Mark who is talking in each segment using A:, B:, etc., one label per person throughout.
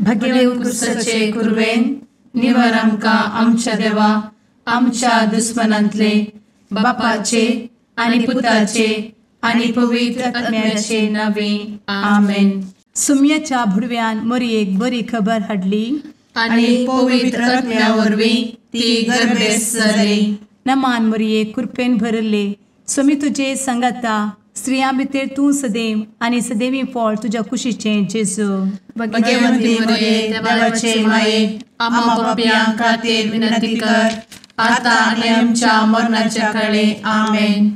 A: भगेव कुरवेन निवर आमकां आमच्या देवा आमच्या दुस्मनांतले बापाचे आनी पुताचे आनी पवित्र आत्म्याचे नावे आमेन.
B: सुम्याच्या भुडव्यान मोरयेक बरी खबर हाडली
A: आनी पवित्र आत्म्या वरवीं ती गर्भेस्त जाली.
B: नमान मोरये, कृपेन भरले, स्वामी तुजे संगाता, स्त्रियां भितर तूं सदैव आनी सदैवी फळ तुज्या कुशीचें जेजू.
A: भगवंती मोरये, देवाचे माये, आम्हा पापयां खातीर विनंती कर आता आनी आमच्या मरणाच्या काळे. आमेन.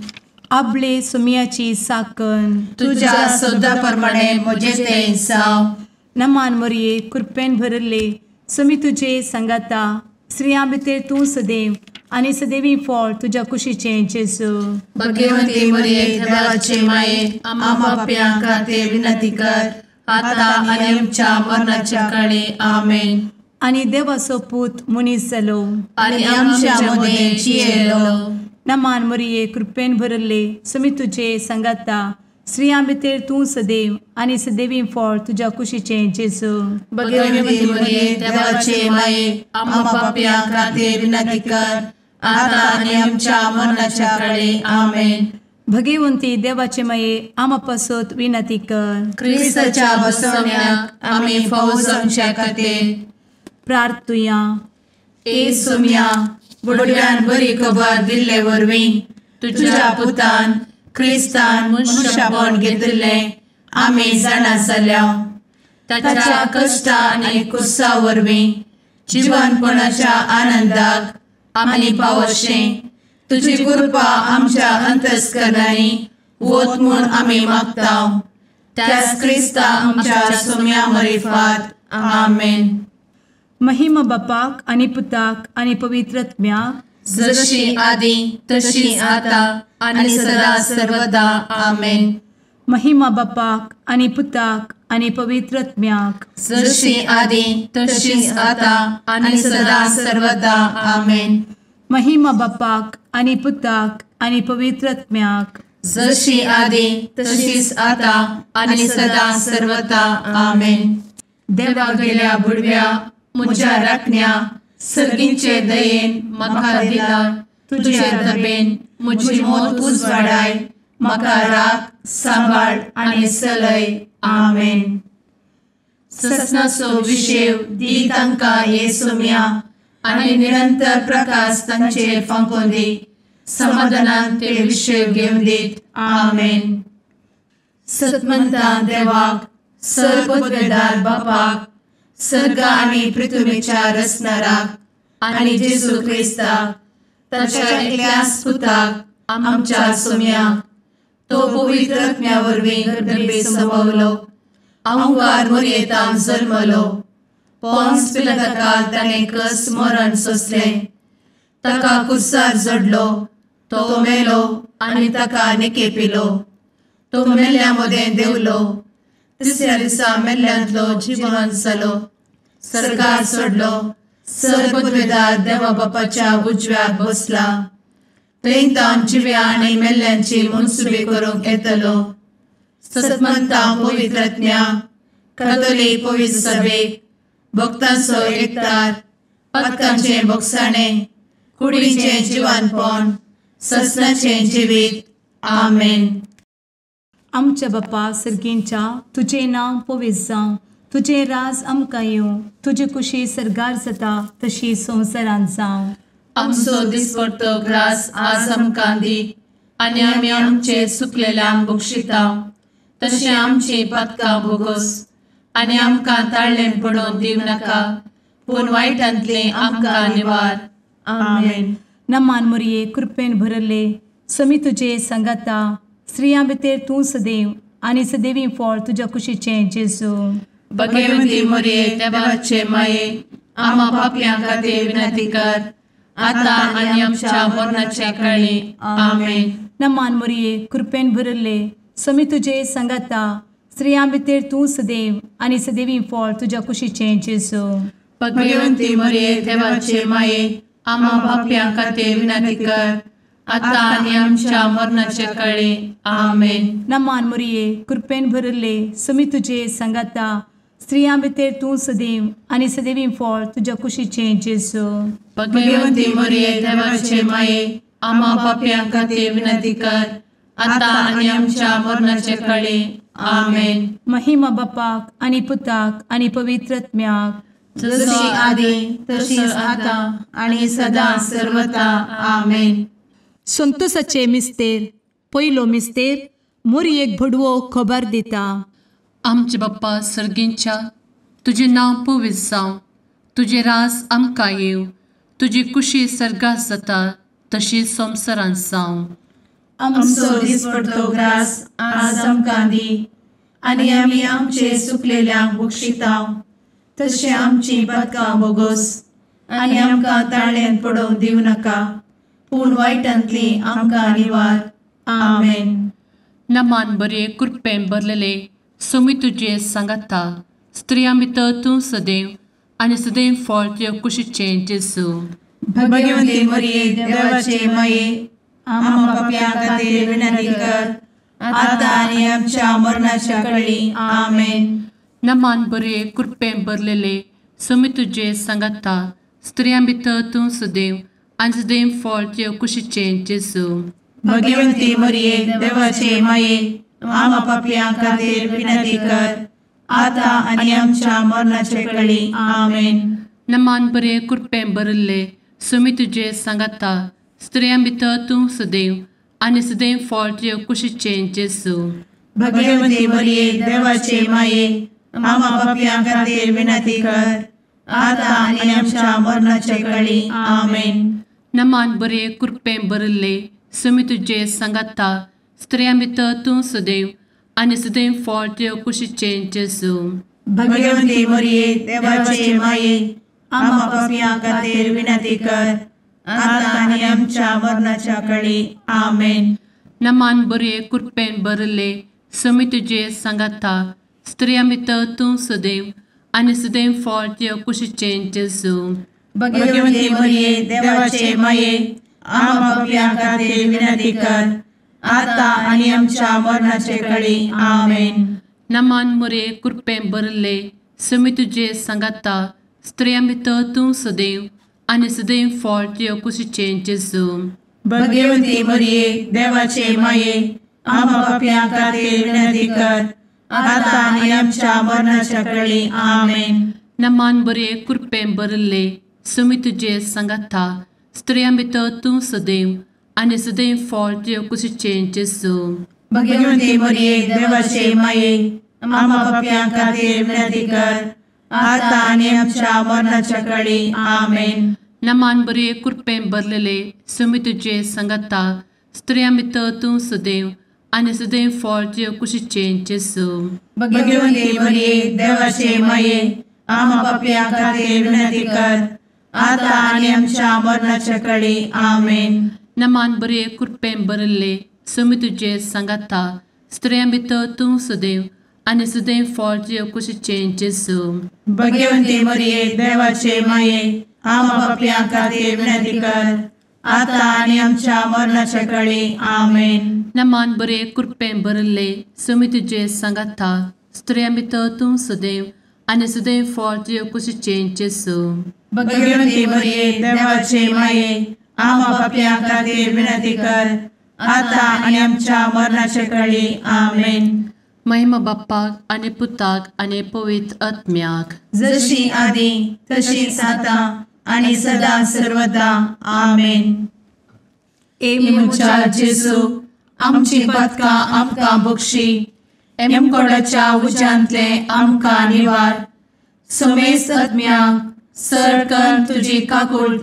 B: आपले सुम्याची साकन
A: तुज्या सदा प्रमाणे म्हजें तें जावं.
B: नमान मोरये, कृपेन भरले, स्वामी तुजे संगाता, स्त्रियां भितर तूं सदैव आनी सदैवी फळ तुज्या कुशीचें जेजू.
A: भगवंती मोरये, देवाचे माये, आम्हा पापयां खातीर विनंती कर आता आनी आमच्या मरणाच्या काळे. आमेन.
B: आनी देवाचो पूत मनीस जालो
A: आनी आमच्या मदें जियेलो.
B: नमान मोरये, कृपेन भरले, स्वामी तुजे संगाता, स्त्रियां भितर तूं सदैव आनी सदैवी फळ तुज्या कुशीचें जेजू.
A: भगवंती मोरये, देवाचे माये, आम्हा पापयां खातीर विनंती कर आता आनी आमच्या मरणाच्या काळे. आमेन.
B: भगवंती देवाचे माये, आम्हा पासत विनंती कर.
A: क्रिस्ताच्या बसवण्याक आमी फावो जावच्या खातीर
B: प्रार्थुया.
A: ए सुम्या, बुडव्यान बरी खबर दिल्ले वरवीं तुज्या पुतान क्रिस्तान मनशापण घेतिल्लें आमी जाणा जाल्या. ताच्या कश्टा आनी कुसा वरवीं जिवनपणाच्या आनंदाक आमी पावशें तुजी कृपा आमच्या अंतस्करणांनी वत म्हूण आमी मागता. त्याच क्रिस्ता आमच्या सुम्या मरिफात. आमेन.
B: महिमा बापाक आनी पुताक आनी पवित्र आत्म्याक,
A: जशी आदी तशी आता आनी सदा सर्वदा. आमेन.
B: महिमा बापाक आनी पुताक आनी पवित्र आत्म्याक,
A: जशी आदी तशी आता आनी सदा सर्वदा. आमेन.
B: महिमा बापाक आनी पुताक आनी पवित्र आत्म्याक,
A: जशी आदी तशीच आता आनी सदा सर्वदा. आमेन. देवा गेल्या बुडव्या म्हज्या राखण्या सर्गींचे दयेन म्हाका दिला तुजे दबेन म्हजी मोत उजवाडाय, म्हाका राख सांबाळ आनी चलय. आमेन. ससनाचो विशेव दी तांकां हे सुम्या आनी निरंतर प्रकाश तांचेर फांकोवन दी, समाधानान ते विशेव घेवन दीत. आमेन. सतमंता देवाक, सर्वपदवेदार बापाक, सर्ग आनी पृथ्वीच्या रचणाराक आनी जेजू क्रिस्ताक ताच्या एकल्याच पुताक आमच्या सुम्याक, तो पवित्र आत्म्या वरवीं गर्भे संभवलो, अहंकार मोरयेतान जल्मलो, पोन्स पिलाताकाल ताणें कस मरण सोंसलें, ताका कुर्सार जडलो, तो मेलो आनी ताका निकेपिलो, तो मेल्ल्या मदें देंवलो, तिसऱ्या दिसा मेल्ल्यांतलो जिवन जालो, सर्गार सोडलो, सर्वपदवेदार देवा बापाच्या उजव्याक बसला, थंय तावन जिव्या आनी मेल्ल्यांची मनसुबी करूंक येतलो. सतमंता पवित्र आत्म्या, कातोलीक पवित्र सभेक, भक्तांचो एकतार, पातकांचें भोगसाणें, कुडीचें जिवानपण, ससनाचें जिवीत. आमेन.
B: आमच्या बापा सर्गींच्या, तुजें नांव पवित्र जावं, तुजें राज आमकां येवं, तुजी कुशी सर्गार जाता तशी संवसारांत जावं.
A: आमचो दिसपडतो ग्रास आज आमकां दी आनी आमी आमचे सुकलेल्यांक बक्षिता तशें आमची पातकां भोगोस आनी आमकां ताळ्ळें पडोवन दिवं नाका, पूण वायटांतलें आमकां निवार. आमेन.
B: नमान मोरये, कृपेन भरले, स्वामी तुजे संगाता, स्त्रियां भितर तूं सदैव आनी सदैवी फळ तुज्या कुशीचें जेजू.
A: भगवंती मोरये, देवाचे माये, आम्हा पापयां खातीर विनंती कर आता आनी आमच्या मरणाच्या काळी. आमेन.
B: नमान मोरये, कृपेन भरले, स्वामी तुजे संगाता, स्त्रियां भितर तूं सदैव आनी सदैवी फळ तुज्या कुशीचें जेजू.
A: भगवंती मोरये, देवाचे माये, आम्हा पापयां खातीर विनंती कर आता आनी आमच्या मरणाच्या काळी. आमेन.
B: नमान मोरये, कृपेन भरले, स्वामी तुजे संगाता, स्त्रियां भितर तूं सदैव आनी सदैवी फळ तुज्या कुशीचें जेजू।
A: भगवंती मरिये देवाचे माये आम्हा पाप्यां खातीर विनंती कर आतां आनी आमच्या मरणाचे काळी। आमेन।
B: महिमा बापाक आनी पुताक आनी पवित्र आत्म्याक,
A: जशी आदी तशीच आतां आनी सदां सर्वता। आमेन।
B: संतोषाचे मिस्तेर पयलो मिस्तेर मोरयेक भडवो खबर दिता।
A: आमचे बाप्पा सर्गींच्या तुजें नांव पवित्र जावं, तुजें राज आमकां येवं, तुजी कुशी सर्गात जाता तशी संवसारांत जावं। आमचो दिसपडतो ग्रास आज आमकां दी आनी आमी आमचे सुकलेल्यांक बक्षिता तशें आमची पातकां बोगोस आनी आमकां ताळ्यांत पडोवंक दिवं नाका, पूण वायटांतली आमकां निवार। आमेन। नमान बरे कृपेन भरलेले सोमी तुजे सांगाता, स्त्रियां भितर तूं सदैव आनी सदैव फळ तुज्या कुशीचें जेजू। भगवंती मरिये देवाचे माये आम्हा पाप्यां खातीर विनंती कर आतां आनी आमच्या मरणाच्या काळी। आमेन। नमान बरे कृपेन भरलेले सोमी तुजे सांगाता, स्त्रियां भितर तूं सदैव आनी सदैव फळ तुज्या कुशीचें जेजू। भगवंती मरिये देवाचे माये आम्हा पाप्यां खातीर विनंती कर आतां आनी आमच्या मरणाच्या काळी। आमेन। नमान बरे कृपेन भरिल्ले सोमी तुजे सांगाता, स्त्रियां भितर तूं सदैव आनी सदैव फळ तुज्या कुशीचें जेजू। भगवंती मरिये देवाचे माये आम्हा पाप्यां खातीर विनंती कर आतां आनी आमच्या मरणाच्या काळी। आमेन। नमान बरे कृपेन भरिल्ले सोमी तुजे सांगाता, स्त्रियां भितर तूं सदैव आनी सदैव फळ तुज्या कुशीचें जेजू। भगवंती मरिये देवाचे माये आम्हा पाप्यां खातीर विनंती कर आतां आनी आमच्या मरणाच्या काळी। आमेन। नमान बरे कृपेन भरिल्ले सोमी तुजे सांगाता, स्त्रियां भितर तूं सदैव आनी सदैव फळ तुज्या कुशीचें जेजू। भगवंती मरिये देवाचे माये आम्हा पाप्यां खातीर विनंती कर आतां आनी आमच्या मरणाचे काळी। आमेन। नमान मरिये कृपेन भरिल्ले सोमी तुजे सांगाता, स्त्रियां भितर तूं सदैव आनी सदैव फळ तुज्या कुशीचें जेजू। भगवंती मरिये देवाचे माये आम्हा पाप्यां खातीर विनंती कर आतां आनी आमच्या मरणाच्या काळी। आमेन। नमान बरे कृपेन भरिल्ले सोमी तुजे सांगाता, स्त्रियां भितर तूं सदैव आनी सदैव फळ तुज्या कुशीचें जेजू। भगवंती मरिये देवाचे माये आम्हा पाप्यां खातीर विनंती कर आतां आनी आमच्या मरणाच्या काळी। आमेन। नमान बरे कृपेन भरलेले सोमी तुजे सांगाता, स्त्रियां भितर तूं सदैव आनी सदैव फळ तुज्या कुशीचें जेजू। भगवंती मरिये देवाचे माये आम्हा पाप्यां खातीर विनंती कर आतां आनी आमच्या मरणाच्या काळी। आमेन। नमान बरे कृपेन भरिल्ले सोमी तुजे सांगाता, स्त्रियां भितर तूं सदैव आनी सदैव फळ तुज्या कुशीचें जेजू। भगवंती मरिये देवाचे माये आम्हा पाप्यां खातीर विनंती कर आतां आनी आमच्या मरणाच्या काळी। आमेन। नमान बरे कृपेन भरिल्ले सोमी तुजे सांगाता, स्त्रियां भितर तूं सदैव आनी सदैव फळ तुज्या कुशीचें जेजू। भगवंती मरिये देवाचे माये आम्हा पाप्यां खातीर विनंती कर आतां आनी आमच्या मरणाच्या काळी। आमेन। महिमा बाप्पाक आनी पुताक आनी पवित्र आत्म्याक, जशी आदी तशीच आतां आनी सदां सर्वदा। आमेन। ए म्हज्या जेजू आमची पातकां आमकां बक्षी, एमकोडाच्या उज्यांतले आमकां निवार, समेस्त आत्म्यांक सर तुजी काकूट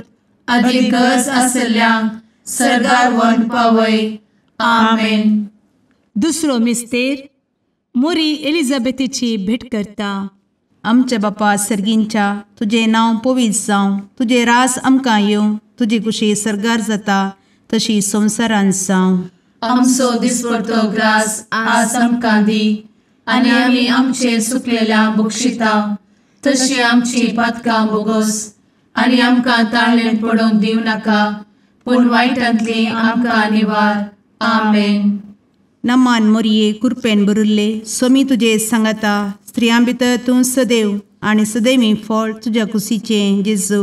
A: आदी गरज आशिल्ल्यांक सर्गार व्हरून पावय। आमेन।
B: दुसरो मिस्तेर मोरी एलिझाबेथीची भेट करता।
C: आमच्या बापा सर्गींच्या तुजें नांव पवित्र जावं, तुजें रास आमकां येवं, तुजी कुशी सर्गार जाता तशी संवसारांत जावं।
A: आमचो दिसपडतो ग्रास आज आमकां दी आनी आमी आमचे सुकलेल्या बक्षिता तशी आमची पातकां बोगोस आनी आमकां ताळ्ळें पडोवंक दिवं नाका, पूण वायटांतली आमकां निवार। आमेन।
C: नमान मोरये कुरपेन बरुल्ले स्वामी तुजे सांगाता, स्त्रियां भितर तूं सदैव आनी सदैवी फळ तुज्या कुशीचें जेजू।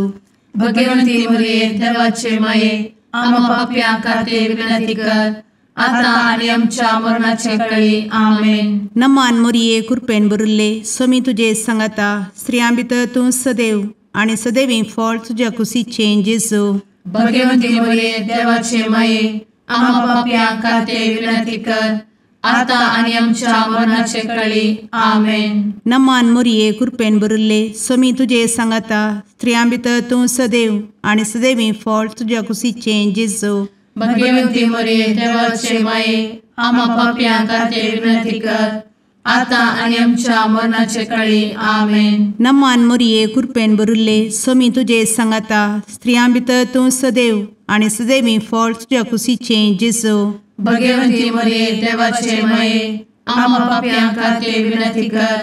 A: भगवंती मरिये देवाचे माये आम्हा पाप्यां खातीर विनंती कर आता आनी आमच्या मरणाचे वेळी। आमेन।
C: नमान मोरये कृपेन भरिल्ले स्वामी तुजे सांगाता स्त्रियां भितर तूं सदैव आनी सदैवी फळ तुज्या कुशीचें जेजू।
A: भगवंती मरिये देवाचे माये आम्हा पाप्यां खातीर विनंती कर आता आनी आमच्या मरणाचे वेळी। आमेन।
C: नमान मोरये कृपेन भरिल्ले स्वामी तुजे सांगाता स्त्रियां भितर तूं सदैव आनी सदैवी फळ तुज्या कुशीचें जेजू।
A: भगवंती मरिये देवाचे माये आम्हा पाप्यां खातीर विनंती कर आता आनी आमच्या मरणाचे वेळी। आमेन।
C: नमान मोरये कृपेन भरिल्ले स्वामी तुजे सांगाता स्त्रियां भितर तूं सदैव आनी सदैवी फळ तुज्या कुशीचें जेजू।
A: भगवंती मरिये देवाचे माये आम्हा पाप्यां खातीर विनंती कर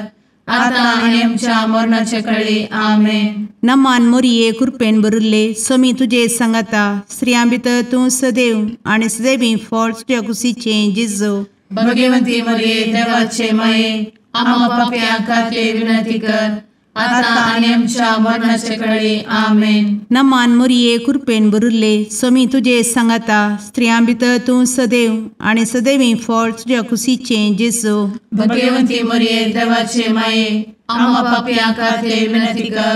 A: आता आनी आमच्या मरणाचे वेळी। आमेन।
C: नमान मोरये कृपेन भरिल्ले स्वामी तुजे सांगाता स्त्रियां भितर तूं सदैव आनी सदैवी फळ तुज्या कुशीचें जेजू।
A: भगवंती मरिये देवाचे माये आम्हा पाप्यां खातीर विनंती कर आता आनी आमच्या मरणाचे वेळी। आमेन।
C: नमान मोरये कृपेन भरिल्ले स्वामी तुजे सांगाता स्त्रियां भितर तूं सदैव आनी सदैवी फळ तुज्या कुशीचें जेजू।
A: भगवंती मरिये देवाचे माये आम्हा पाप्यां खातीर विनंती कर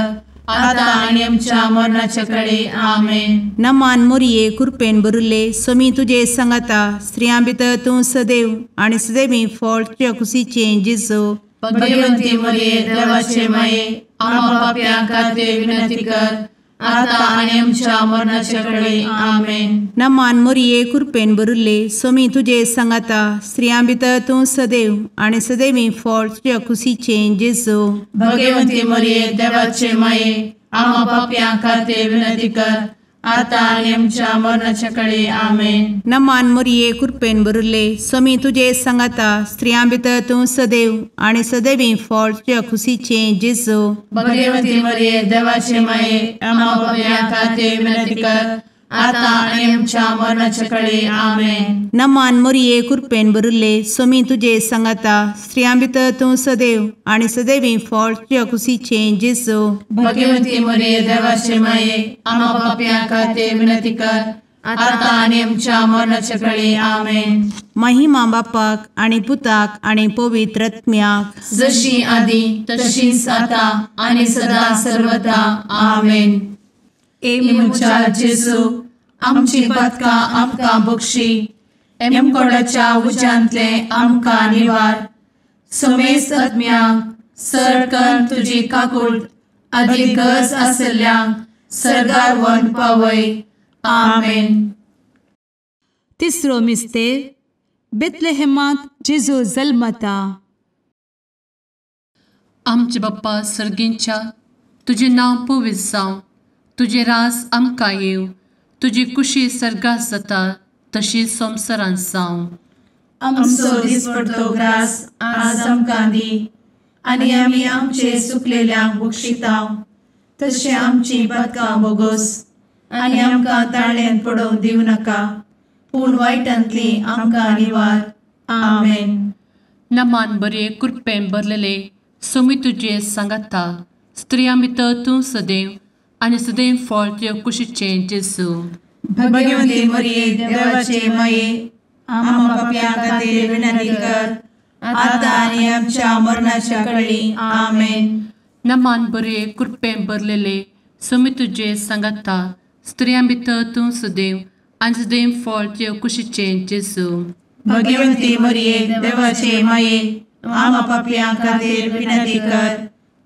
A: आता आनी आमच्या मरणाचे वेळी। आमेन।
C: नमान मोरये कृपेन भरिल्ले स्वामी तुजे सांगाता स्त्रियां भितर तूं सदैव आनी सदैवी फळ तुज्या कुशीचें जेजू।
A: भगवंती मरिये देवाचे माये आम्हा पाप्यां खातीर विनंती कर आता आनी आमच्या मरणाचे वेळी। आमेन।
C: नमान मोरये कृपेन भरिल्ले स्वामी तुजे सांगाता स्त्रियां भितर तूं सदैव आनी सदैवी फळ तुज्या कुशीचें जेजू।
A: भगवंती मरिये देवाचे माये आम्हा पाप्यां खातीर विनंती कर आता आनी आमच्या मरणाचे वेळी। आमेन।
C: नमान मोरये कृपेन भरिल्ले स्वामी तुजे सांगाता स्त्रियां भितर तूं सदैव आनी सदैवी फळ तुज्या कुशीचें जेजू।
A: भगवंती मरिये देवाचे माये आम्हा पाप्यां खातीर विनंती कर आता आनी आमच्या मरणाचे वेळी। आमेन।
C: नमान मोरये कृपेन भरिल्ले स्वामी तुजे सांगाता स्त्रियां भितर तूं सदैव आनी सदैवी फळ तुज्या कुशीचें जेजू।
A: भगवंती मरिये देवाचे माये आम्हा पाप्यां खातीर विनंती कर आता आनी आमच्या मरणाचे वेळी। आमेन।
C: महिमा बापाक आनी पुताक आनी पवित्र आत्म्याक,
A: जशी आदी तशीच आता आनी सदा सर्वदा। आमेन। ए म्हज्या जेजू आमची पातकां आमकां बक्षी, एमकोडाच्या उज्यांतले आमकां निवार, समेस्त आत्म्यांक सरकन तुजी काकूट आदी गरज आसल्ल्यांक सर्गार व्हरून पावय। आमेन।
B: तिसरो मिस्तेर बेथलेहेमांत जेजू जल्मता।
A: आमचे बाप्पा सर्गींच्या तुजें नांव पवित्र जावं, तुजें राज आमकां येवं, तुजी कुशी सर्गात जाता तशी संवसारांत जावं।
D: आमचो दिसपडतो ग्रास आज आमकां दी आनी आमी आमचे सुकलेल्यांक बक्षिता तशें आमची पातकां बोगोस आनी आमकां ताळ्यान पडोवंक दिवं नाका, पूण वायटांतली आमकां निवार। आमेन।
A: नमान बरे कृपेन भरलेले स्वामी तुजे सांगाता स्त्रियां भितर तूं सदैव आनी सदैव फळ तुज्या कुशीचें जेजू।
D: भगवंती मरिये देवाचे माये आम्हा पाप्यां खातीर विनंती कर आता आनी आमच्या मरणाच्या वेळी। आमेन।
A: नमान बरे कृपेन भरलेले स्वामी तुजे सांगाता स्त्रियां भितर तूं सदैव आनी सदैव फळ तुज्या कुशीचें जेजू।
D: भगवंती मरिये देवाचे माये आम्हा पाप्यां खातीर विनंती कर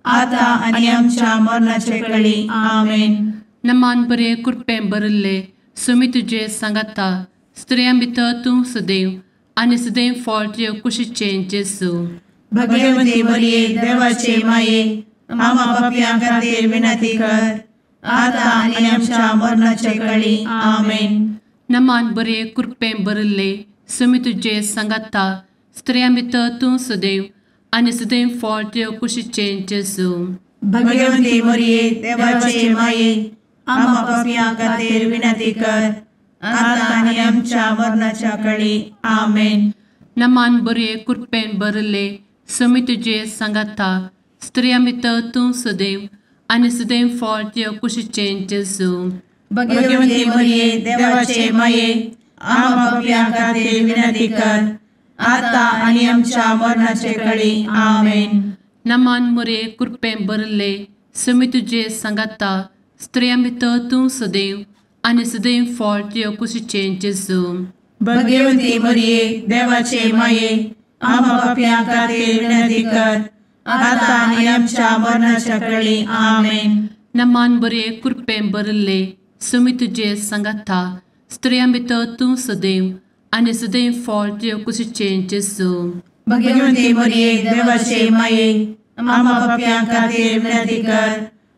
D: आता आनी आमच्या मरणाचे वेळी। आमेन।
A: नमान बरे कृपेन भरिल्ले स्वामी तुजे सांगाता स्त्रियां भितर तूं सदैव आनी सदैव फळ तुज्या कुशीचें जेजू।
D: भगवंती मरिये देवाचे माये आम्हा पाप्यां खातीर विनंती कर आता आनी आमच्या मरणाचे वेळी। आमेन।
A: नमान बरे कृपेन भरिल्ले स्वामी तुजे सांगाता स्त्रियां भितर तूं सदैव आनी सदैव फळ तुज्या कुशीचें जेजू।
D: भगवंती मरिये देवाचे माये आम्हा पाप्यां खातीर विनंती कर आता आनी आमच्या मरणाच्या वेळी। आमेन।
A: नमान बरे कृपेन भरिल्ले समी तुजे सांगाता स्त्रियां भितर तूं सदैव आनी सदैव फळ तुज्या कुशीचें जेजू.
D: भगवती मरिये देवाचे माये आम्हा पाप्यां खातीर विनंती कर आता आनी आमच्या मरणाचे कळी. आमेन.
A: नमान मोरये कृपेन भरिल्ले समी तुजे सांगाता स्त्रियां भितर तूं सदैव आनी सदैव फळ तुज्या कुशीचें जेजू.
D: भगवती मरिये देवाचे माये आम्हा पाप्यां खातीर विनंती कर आता आनी आमच्या मरणाच्या कळी. आमेन.
A: नमान बरे कृपेन भरिल्ले समी तुजे सांगाता स्त्रियां भितर तूं सदैव आनी सदैव फळ तुज्या कुशीचें जेजू.
D: भगवती मरिये देवाचे माये आम्हा पाप्यां खातीर विनंती कर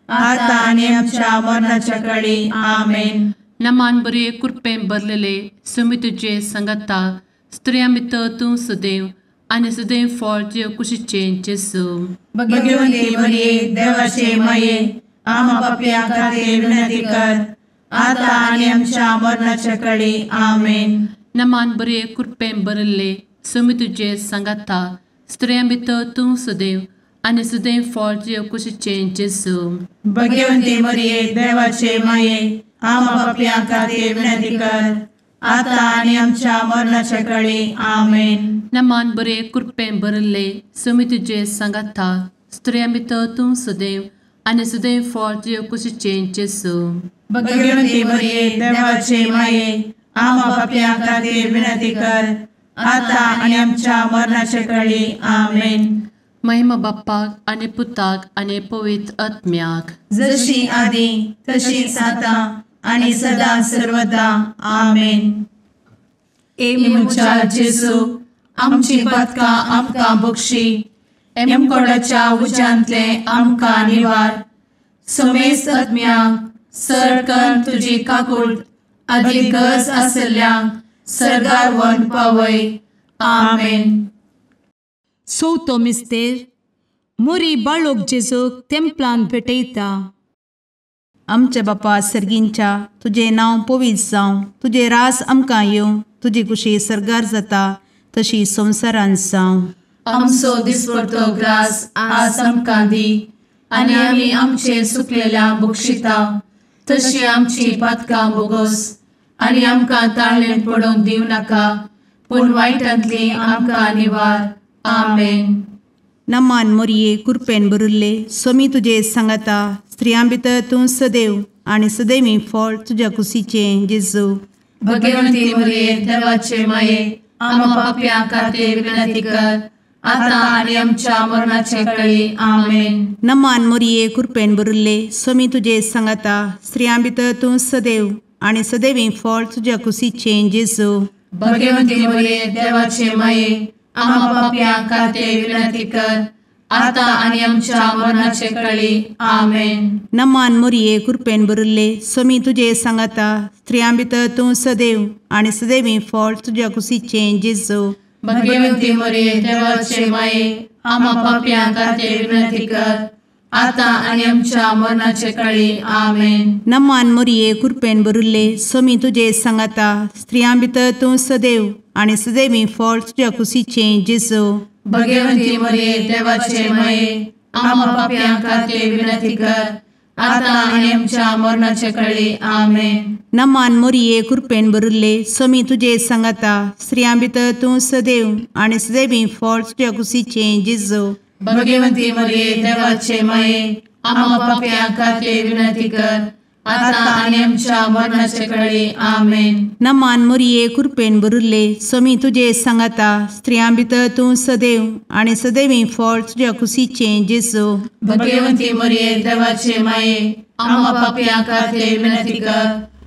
D: आता आनी आमच्या मरणाच्या कळी. आमेन.
A: नमान बरे कृपेन भरलेले समी तुजे सांगाता स्त्रियां भितर तूं सदैव आनी सदैव फळ तुज्या कुशीचें जेजू.
D: भगवती मरिये देवाचे माये आम्हा पाप्यां खातीर विनंती कर आता आनी आमच्या मरणाच्या कळी. आमेन.
A: नमान बरे कृपेन भरिल्ले समी तुजे सांगाता स्त्रियां भितर तूं सदैव आनी सदैव फळ तुज्या कुशीचें जेजू.
D: भगवती मरिये देवाचे माये आम्हा पाप्यां खातीर विनंती कर आता आनी आमच्या मरणाच्या कळी. आमेन.
A: नमान बरे कृपेन भरिल्ले समी तुजे सांगाता स्त्रियां भितर तूं सदैव आनी सदैव फळ तुज्या कुशीचें जेजू.
D: भगवती मरिये देवाचे माये आम्हा पाप्यां खातीर विनंती कर आता आनी आमच्या मरणाच्या कळी. आमेन.
A: महिमा बाप्पाक आनी पुताक आनी पवित्र आत्म्याक,
D: जशी आदी तशीच आता आनी सदा सर्वदा. आमेन.
B: ए
D: म्हज्या जेजू आमची पातकां आमकां बक्षी, एमकोडाच्या उज्यांतले आमकां निवार, समेस्त आत्म्यांक सरकन तुजी काकूट आदी गरज आसल्ल्यांक सर्गार व्हरून पावय. आमेन.
B: चवथो मिस्तेर मोरी बाळोक जेजूक तेंपलान भेटयता.
C: आमच्या बापा सर्गींच्या तुजें नांव पवित्र जावं, तुजें राज आमकां येवं, तुजी कुशी सर्गार जाता तशी संवसारांत जावं.
A: आमचो दिसपडतो ग्रास आज आमकां दी आनी आमी आमचे सुकलेल्या बक्षिता तशी आमची पातकां बोगोस आनी आमकां ताळेन पडोवंक दिवं नाका पूण वायटांतली आमकां निवार. आमेन.
C: नमान मोरये कृपेन भरिल्ले स्वामी तुजे सांगाता स्त्रियां भितर तूं सदैव आनी सदैवी फळ तुज्या कुशीचें जेजू.
A: भगवंती मोरये देवाचे माये आम्हा पाप्यां खातीर विनंती कर आता आनी आमच्या मरणाचे कळी. आमेन.
C: नमान मोरये कृपेन भरिल्ले स्वामी तुजे सांगाता स्त्रियां भितर तूं सदैव आनी सदैवी फळ तुज्या कुशीचें जेजू.
A: भगवंती मोरये देवाचे माये आम्हा पाप्यां खातीर विनंती कर आता आनी आमच्या मरणाचे कळी. आमेन.
C: नमान मोरये कृपेन भरिल्ले स्वामी तुजे सांगाता स्त्रियां भितर तूं सदैव आनी सदैवी फळ तुज्या कुशीचें जेजू.
A: भगवंती मोरये देवाचे माये आम्हा पाप्यां खातीर विनंती कर आता आनी आमच्या मरणाचे कळी. आमेन.
C: नमान मोरये कृपेन भरिल्ले स्वामी तुजे सांगाता स्त्रियां भितर तूं सदैव आनी सदैवी फळ तुज्या कुशीचें जेजू.
A: भगवंती मोरये देवाचे माये आम्हा पाप्यां खातीर विनंती कर आता आनी आमच्या मरणाचे कळी. आमेन.
C: नमान मोरये कृपेन भरिल्ले स्वामी तुजे सांगाता स्त्रियां भितर तूं सदैव आनी सदैवी फळ तुज्या कुशीचें जेजू.
A: भगवंती मोरये देवाचे माये आम्हा पाप्यां खातीर विनंती कर आता आनी आमच्या मरणाचे कळी. आमेन.
C: नमान मोरये कृपेन भरिल्ले स्वामी तुजे सांगाता स्त्रियां भितर तूं सदैव आनी सदैवी फळ तुज्या कुशीचें जेजू.
A: भगवंती मोरये देवाचे माये आम्हा पाप्यां खातीर विनंती कर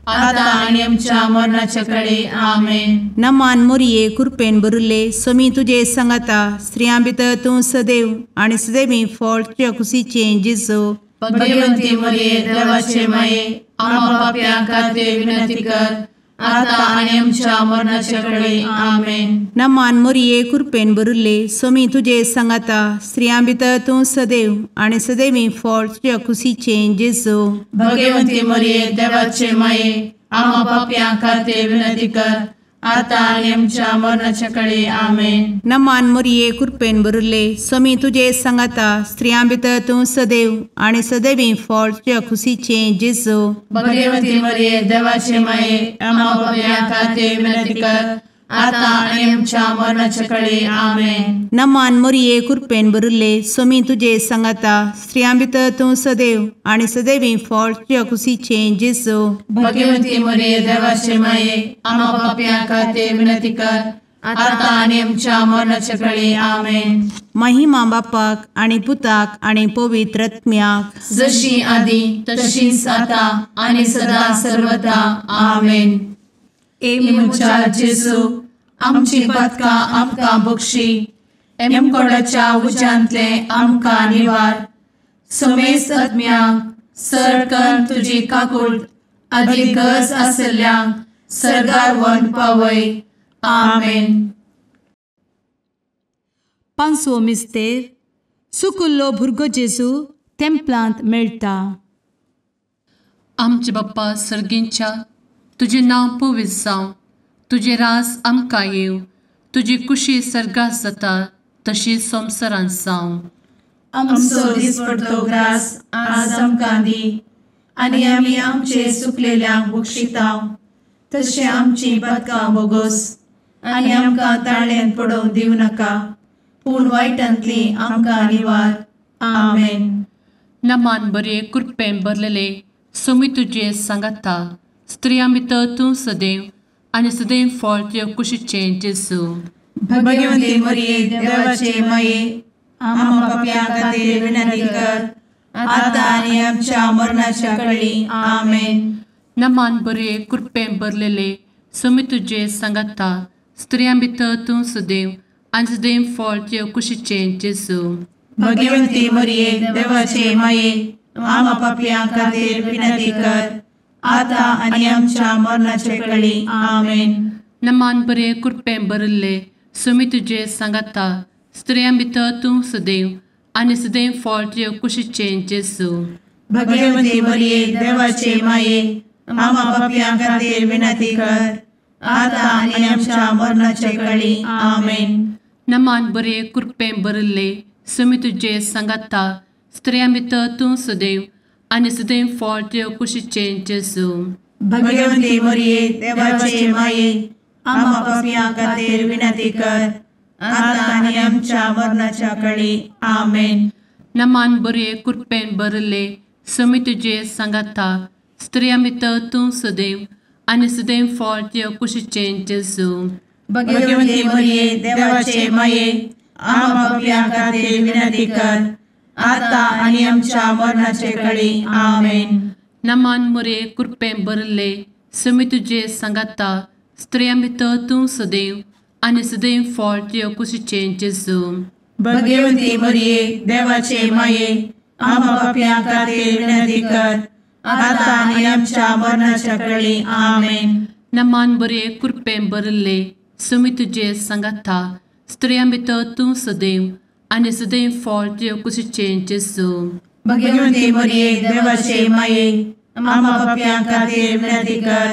A: आता आनी आमच्या मरणाचे कळी. आमेन.
C: नमान मोरये कृपेन भरिल्ले स्वामी तुजे सांगाता स्त्रियां भितर तूं सदैव आनी सदैवी फळ तुज्या कुशीचें जेजू.
A: भगवंती मोरये देवाचे माये आम्हा पाप्यां खातीर विनंती कर आता आनी आमच्या मरणाचे कळी. आमेन.
C: नमान मोरये कृपेन भरिल्ले स्वामी तुजे सांगाता स्त्रियां भितर तूं सदैव आनी सदैवी फळ तुज्या कुशीचें जेजू.
A: भगवंती मोरये देवाचे माये आम्हा पाप्यां खातीर विनंती कर आतां आनी आमच्या मरणाच्या कळे. आमेन.
C: नमान मोरये कृपेन भरिल्ले, स्वामी तुजे सांगाता, स्त्रियां भितर तूं सदैव आनी सदैवी फळ तुज्या खुशीचें जेजू.
A: भगवती मरिये देवाचे माये, आम्हा पाप्यां खातीर विनंती कर, आतां आनी आमच्या मरणाच्या कळे. आमेन.
C: नमान मोरये कृपेन भरिल्ले, स्वामी तुजे सांगाता, स्त्रियां भितर तूं सदैव आनी सदैवी फळ तुज्या खुशीचें जेजू.
A: भगवती मरिये देवाचे माये, आम्हा पाप्यां खातीर विनंती कर, आतां आनी आमच्या मरणाच्या कळे. आमेन.
C: महिमा बापाक आनी पुताक आनी पवित्र आत्म्याक,
A: जशी आदी तशीच आतां आनी सदा सर्वदा. आमेन. ए म्हज्या जेजू, आमची पातकां आमकां बक्षी, एमकोडाच्या उज्यांतले आमकां निवार, समेस्त आत्म्यांक सरकन तुजी काकूट आदी गरज आशिल्ल्यांक सर्गार व्हरून पावय. आमेन.
B: पांचवो मिस्तेर, सुकुल्लो भुरगो जेजू तेंपलांत मेळटा.
A: आमचे बाप्पा सर्गींच्या, तुजें नांव पवित्र जावं, तुजें राज आमकां येवं, तुजी कुशी सर्गात जाता तशी संवसारांत जावं. आमचो दिसपडतो ग्रास आज आमकां दी, आनी आमी आमचे सुकलेल्यांक बक्षिता तशें आमची पातकां बोगोस, आनी आमकां ताळ्यांत पडोवंक दिवं नाका, पूण वायटांतली आमकां निवार. आमेन. नमान बरे कृपेन भरलेले, स्वामी तुजे सांगाता, स्त्रियां भितर तूं सदैव आनी सदैव फळ तुज्या कुशीचें जेजू. भगवती मरिये देवाचे माये, आम्हा पाप्यां खातीर विनंती कर, आतां आनी आमच्या मरणाच्या कळी. आमेन. नमान बरे कृपेन भरलेले, स्वामी तुजे सांगाता, स्त्रियां भितर तूं सदैव आनी सदैव फळ तुज्या कुशीचें जेजू. भगवती मरिये देवाचे माये, आम्हा पाप्यां खातीर विनंती कर, आतां आनी आमच्या मरणाचे कळी. आमेन. नमान बरे कृपेन भरिल्ले, स्वामी तुजे सांगाता, स्त्रियां भितर तूं सदैव आनी सदैव फळ तुज्या कुशीचें जेजू. भगवती मरिये देवाचे माये, आम्हा पाप्यां खातीर विनंती कर, आतां आनी आमच्या मरणाचे कळी. आमेन. नमान बरे कृपेन भरिल्ले, स्वामी तुजे सांगाता, स्त्रियां भितर तूं सदैव आनी सदैव फळ तुज्या कुशीचें जेजू. भगवती मरिये देवाचे माये, आम्हा पाप्यां खातीर विनंती कर, आतां आनी आमच्या मरणाच्या कळी. आमेन. नमान बरे कृपेन भरिल्ले, स्वामी तुजे सांगाता, स्त्रियां भितर तूं सदैव आनी सदैव फळ तुज्या कुशीचें जेजू. भगवती मरिये देवाचे माये, आम्हा पाप्यां खातीर विनंती कर, आतां आनी आमच्या मरणाचे कळी. आमेन. नमान मरिये कृपेन भरिल्ले, स्वामी तुजे सांगाता, स्त्रियां भितर तूं सदैव आनी सदैव फळ तुज्या कुशीचें जेजू. भगवती मरिये देवाचे माये, आम्हा पाप्यां खातीर विनंती कर, आतां आनी आमच्या मरणाच्या कळी. आमेन. नमान बरे कृपेन भरिल्ले, स्वामी तुजे सांगाता, स्त्रियां भितर तूं सदैव आनी सदैव फळ तुज्या कुशीचें जेजू. भगवती मरिये देवाचे माये, आम्हा पाप्यां खातीर विनंती कर,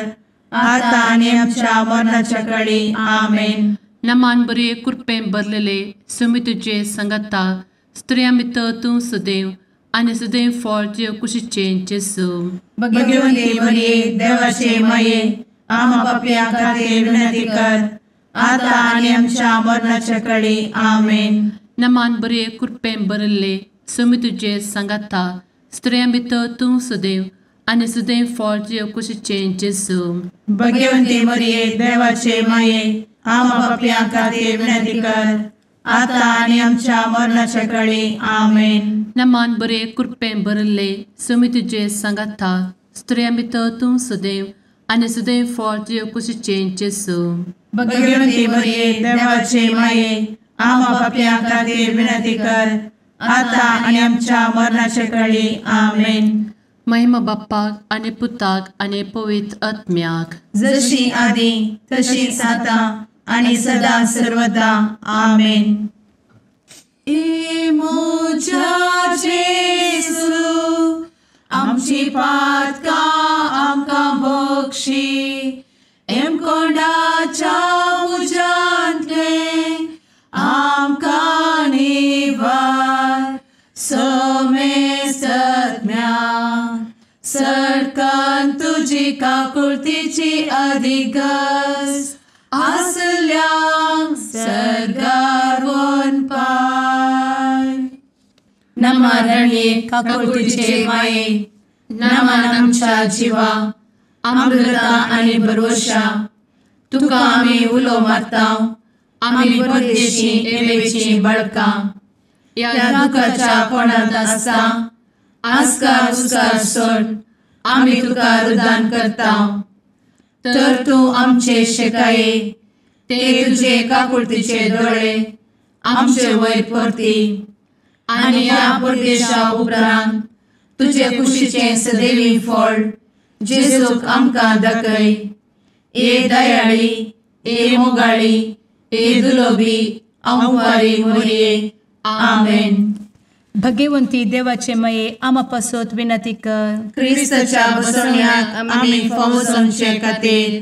A: आतां आनी आमच्या मरणाच्या कळी. आमेन. नमान बरे कृपेन भरलेले, स्वामी तुजे सांगाता, स्त्रियां भितर तूं सदैव आनी सदैव फळ तुज्या कुशीचें जेजू. भगवती मरिये देवाचे माये, आम्हा पाप्यां खातीर विनंती कर, आतां आनी आमच्या मरणाच्या कळी. आमेन. नमान बरे कृपेन भरिल्ले, स्वामी तुजे सांगाता, स्त्रियां भितर तूं सदैव आनी सदैव फळ तुज्या कुशीचें जेजू. भगवती मरिये देवाचे माये, आम्हा पाप्यां खातीर विनंती कर, आतां आनी आमच्या मरणाच्या कळी. आमेन. नमान बरे कृपेन भरिल्ले, स्वामी तुजे सांगाता, स्त्रियां भितर तूं सदैव आनी सदैव फळ तुज्या कुशीचें जेजू. भगवती मरिये देवाचे माये, आम्हा पाप्यां खातीर विनंती कर, आतां आनी आमच्या मरणाच्या कळी. आमेन. महिमा बाप्पाक आनी पुताक आनी पवित्र आत्म्याक, जशी आदी तशीच आतां आनी सदा सर्वदा. आमेन. ए म्हज्या जेजू, आमची पातकां आमकां बक्षी, एमकोंडाच्या तुजी काकुळतीची अधिगस आसल्यांक सर्गार वनपाय. नमा रणये काकुळतीचे माये, नमन आमच्या जिवा, अमृता आनी भरवशा, तुका आमी उलो मारता, आमी परदेशी एवेची बळकां, ह्या दुखाच्या कोणांत आसता आस्कार उस्कार सोड आमी तुका रुदान करता. तर तूं आमचे शेकाये ते तुजे काकुळतीचे दोळे आमचे वयर परती आनी ह्या परदेशा उपरांत तुजे कुशीचें सदैवी फळ जेजूक आमकां दाखय. ए दयाळी, ए मोगाळी, ए दुलोबी अंवारी मोरये. आमेन.
B: भगवंती देवाचे मये आमा पासत विनंती कर.
D: क्रिस्ताच्या बसवण्याक आमी फावो जावचे खातीर.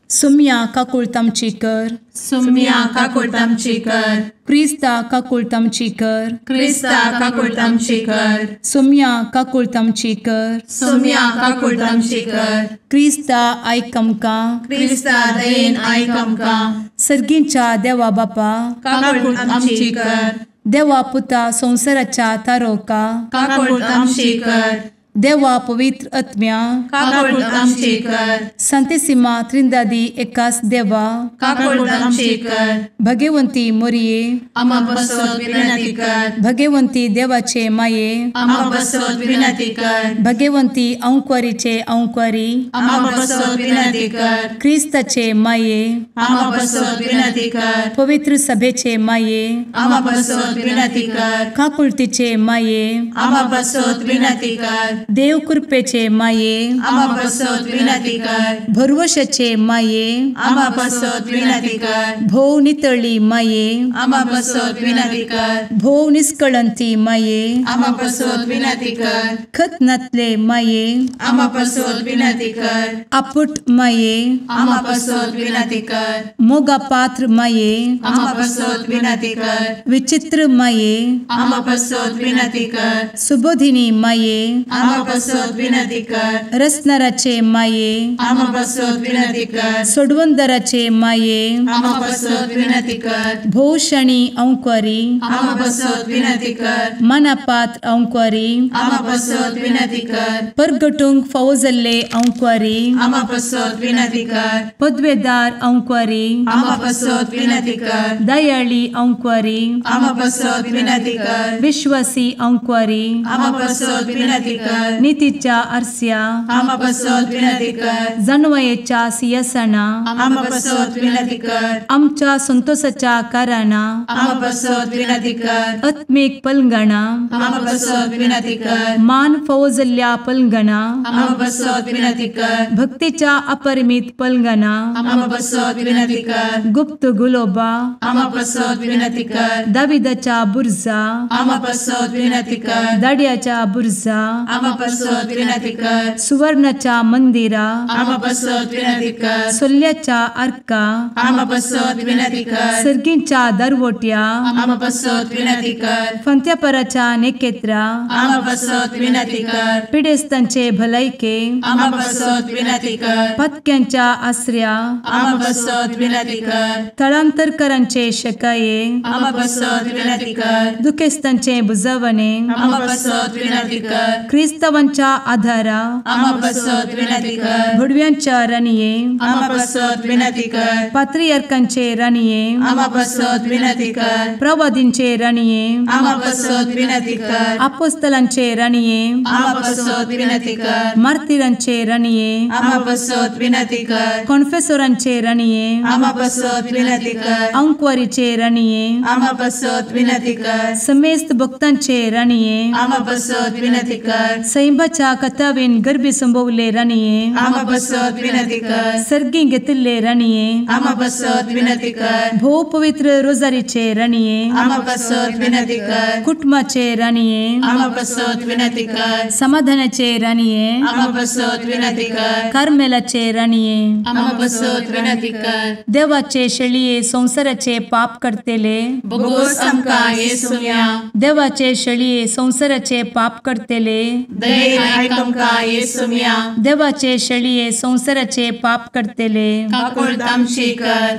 B: सुम्या काकुळत आमची कर.
D: सुम्या काकुळत आमची कर.
B: क्रिस्ता काकुळत आमची कर.
D: क्रिस्ता काकुळत आमची कर.
B: सुम्या काकुळत आमची कर.
D: सुम्या काकुळत आमची कर.
B: क्रिस्ता आयक आमकां.
D: क्रिस्ता दयेन आयक आमकां.
B: सर्गींच्या देवा बापा
D: काकुळत आमची कर.
B: देवा पुता संवसाराच्या तारोका
D: काकुळत आमची कर.
B: देवा पवित्र आत्म्या
D: काकुळत आमची कर.
B: संतेसिमा त्रिंदादी एकास देवा
D: काकुळत आमची कर.
B: भगवंती मोरये
D: आमा पासत विनंती कर.
B: भगवंती देवाचे माये
D: आमा पासत विनंती कर.
B: भगवंती अंकुरीचे अंकुरी
D: आमा पासत विनंती कर.
B: क्रिस्ताचे माये
D: आमा पासत विनंती कर.
B: पवित्र सभेचे माये
D: आमा पासत विनंती कर.
B: काकुळतीचे माये
D: आमा पासत विनंती कर.
B: देव कृपेचे माये
D: आमा पासत विनंती कर.
B: भरवशाचे माये
D: आमा पासत विनंती कर.
B: भोव नितळी माये
D: आमा पासत विनंती कर.
B: भोव निष्कळंती माये
D: आमा पासत विनंती कर.
B: खत नातले माये
D: आमा पासत विनंती कर.
B: आपुट माये
D: आमा पासत विनंती कर.
B: मोगा पात्र माये
D: आमा पासत विनंती कर.
B: विचित्र माये
D: आमा पासत विनंती कर.
B: सुबोधिनी माये
D: आमा पासत विनंती कर.
B: रसनाराचे माये
D: आमा पासत विनंती कर.
B: सोडवंदराचे माये
D: आमा पासत विनंती कर.
B: भोवशणी अंकुरी
D: आमा पासत विनंती कर.
B: मनापात्र अंकुरी
D: आमा पासत विनंती कर.
B: परगटूंक फावो जाल्ले अंकुरी
D: आमा पासत विनंती कर.
B: पदवेदार अंकुरी
D: आमा पासत विनंती कर.
B: दयाळी अंकुरी
D: आमा पासत विनंती कर.
B: विश्वासी अंकुरी
D: आमा पासत विनंती कर.
B: नितीच्या आरस्या
D: आमा पासत विनंती कर.
B: जानवयेच्या सिंहासना
D: आमा पासत विनंती कर.
B: आमच्या संतोषाच्या कारणा
D: आमा पासत विनंती कर.
B: आत्मीक पलंगणा
D: आमा पासत विनंती कर.
B: मान फावो जाल्ल्या पलंगणा
D: आमा पासत विनंती कर.
B: भक्तीच्या अपरिमित पलंगणा
D: आमा पासत विनंती कर.
B: गुप्त गुलोबा
D: आमा पासत विनंती कर.
B: दाविदाच्या बुर्जा
D: आमा पासत विनंती कर.
B: दाड्याच्या बुर्जा
D: आमा पासत विनंती कर.
B: सुवर्णाच्या मंदिरा
D: आमा पासत विनंती कर.
B: सोल्ल्याच्या आर्का
D: आमा पासत विनंती कर.
B: सर्गींच्या दरवट्या
D: आमा पासत विनंती कर.
B: फंत्यापराच्या नेकेत्रा
D: आमा पासत विनंती कर.
B: पिडेस्तांचे भलायके
D: आमा पासत विनंती कर.
B: पत्क्यांच्या आसऱ्या
D: आमा पासत विनंती कर.
B: थळांतरकरांचे शकाये
D: आमा पासत विनंती कर.
B: दुखेस्तांचे बुजवणे
D: आमा पासत विनंती कर.
B: क्रिस्तावांच्या आधारा
D: आमा पासत विनंती कर.
B: भुडव्यांच्या राणये
D: आमा पासत विनंती कर.
B: पात्रियार्कांचे राणये
D: आमा पासत विनंती कर.
B: प्रवादींचे राणये
D: आमा पासत विनंती कर.
B: अपोस्तलांचे राणये
D: आमा पासत विनंती कर.
B: मार्तीरांचे राणये
D: आमा पासत विनंती कर.
B: कॉन्फेसोरांचे राणये
D: आमा पासत विनंती कर.
B: अंकुवारीचे राणये
D: आमा पासत विनंती कर.
B: समेस्त भक्तांचे राणये
D: आमा पासत विनंती कर.
B: सैंबाच्या कथावेन गर्भी संभवले राणये
D: आमा पासत विनंती कर.
B: सर्गी घेतिल्ले राणये
D: आमा पासत विनंती कर.
B: भोव पवित्र रोजारीचे राणये
D: आमा पासत विनंती कर.
B: कुटुंबाचे राणये
D: आमा पासत विनंती कर.
B: समाधानाचे राणये
D: आमा पासत विनंती कर.
B: कार्मेलाचे राणये
D: आमा पासत विनंती कर.
B: देवाचे शेळये संवसाराचे पाप करतेले
D: बोगोस आमकां येसुम्या
B: देवाचे शेळये संवसाराचे पाप करतेले
A: दयेन आयक आमकां येसुम्या.
B: देवाचे शेळये संवसाराचे पाप करतले
A: काकुळट आमची कर.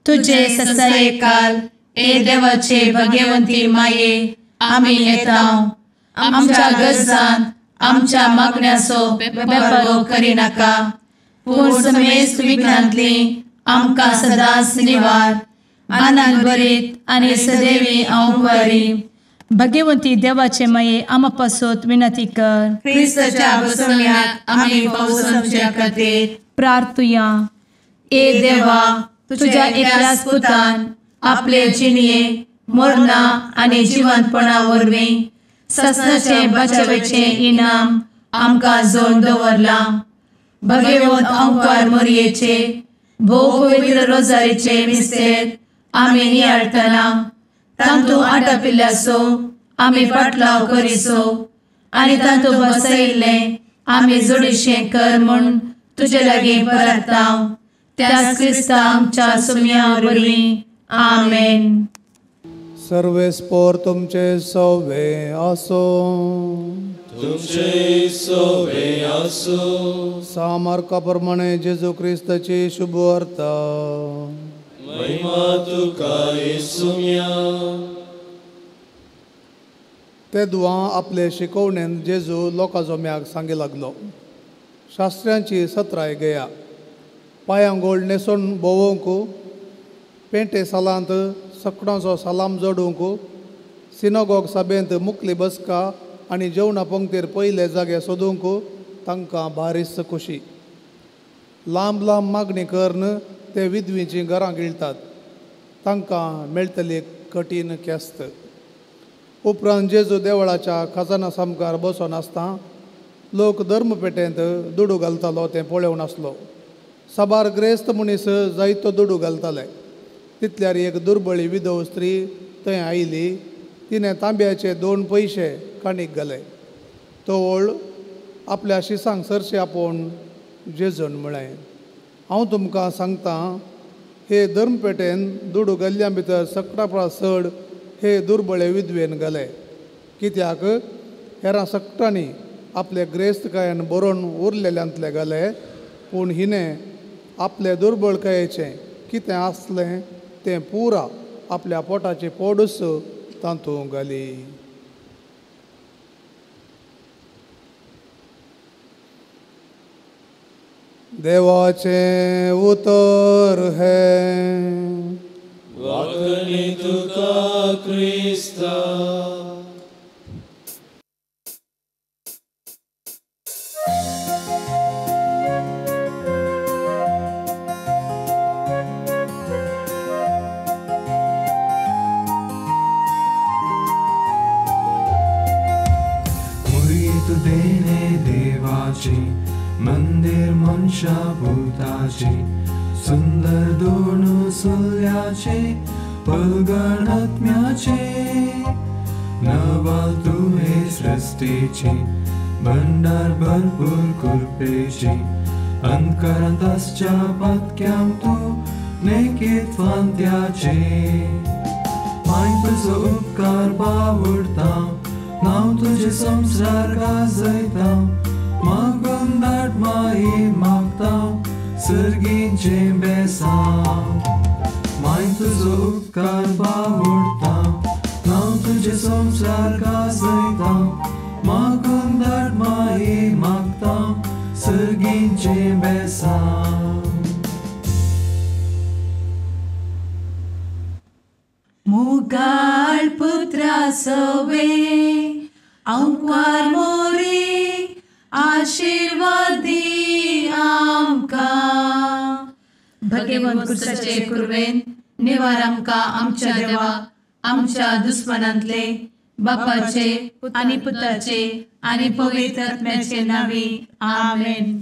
B: तुजे
A: ससायेकाल ए देवाचे भगवंती माये आमी येता आमच्या गरजान आमच्या मागण्याचो बेपर्वो करिनाका पूण समेस्त विघ्नांतली आमकां सदांच निवार. आनंद भरीत आनी सदैवी अंवकारी.
B: भगवंती देवाचे माये आमा पासत विनंती कर.
A: क्रिस्ताच्या बसवण्याक आमी पावसाच्या खातीर
B: प्रार्थुया.
A: ए देवा तुझ्या एकल्याच पुतान आपले जिणये मरणा आनी जिवंतपणा वरवीं ससनाचे बचावेचे इनाम आमकां जोड दवरलां. भगवंत अंकार मोरयेचे भोव पवित्र रोजारीचे मिस्तेर आमी नियाळटना तांतू आटापिल्ल्याचो आमी पाटलाव करिसो आनी तांतू बसयिल्लें आमी जोडीशें कर म्हूण तुजे लागीं परता त्याच क्रिस्ता आमच्या सुम्या वरवीं. आमेन.
E: सर्वेस्पोर तुमचे सवे आसो.
F: तुमचे सवे आसो.
E: सामार्का प्रमाणे जेजू क्रिस्ताची शुभवार्ता.
F: महिमा तुका येसुम्या.
E: ते दुआ आपले शिकवणेन जेजू लोकां जम्याक सांगी लागलो. शास्त्र्यांची सत्राय गया पांयांक गोल्ड न्हेसून भोंवंक पेंटे सालांत सकडांचो सलाम जोडूंक सिनोगॉग सभेंत मुकली बसका आनी जेवणा पंक्तीर पयले जागे सोदूंक तांकां भारीच खुशी. लांब लांब मागणी करून ते विधवीचीं घरां गिळटात. तांकां मेळटली कठीण केस्त. उपरांत जेजू देवळाच्या खजाना सामकार बसून आसता लोक धर्मपेटेंत दुडू घालतालो तें पळोवन आसलो. साबार ग्रेस्त मनीस जायतो दुडू घालताले. तितल्यार एक दुर्बळी विधव स्त्री थंय आयली. तिणें तांब्याचे 2 पयशे काणीक घाले. तो ओळ आपल्या शिसांक सरशी आपोवन जेजून म्हळें, हांव तुमकां सांगतां हे धर्मपेटेन दुडू घाल्ल्या भितर सगळ्या परस चड हे दुर्बळे विधवेन घाले. कित्याक हेरां सगळ्यांनी आपले ग्रेस्तकायेन बरोवन उरलेल्यांतले घाले पूण हिणें आपले दुर्बळकायेचें कितें आसलें तें पुरा आपल्या पोटाचे पोडूस तातूंत घाली. देवाचें उतर हें.
F: वाखणी तुका क्रिस्ता. मंदिर मनशा भूताचे सुंदर दोन सुल्याचे पलगणात्म्याचे नवाल तुहे सृष्टीचे भंडार भरपूर कृपेचे अंतकरांत आसच्या पातक्यांक तूं नेकीत फांत्याचे माय तुजो उपकार बावडता नांव तुजें संवसार गाजयता मागून धाड माई मागता सर्गीचें बेसांव माय तुजो उपकार बावडता नांव तुजें संवसार गाजयता मागून धाड माई मागता सर्गीचें बेसांव.
A: मुगाळ पुत्रा सवे अंकार मोरे आशीर्वादी आमकां. भगवंत क्रिस्ताचे कुर्वेन निवार आमकां आमच्या देवा आमच्या दुस्मनांतले बापाचे आनी पुताचे आनी पवित्र आत्म्याचे नांवी. आमेन.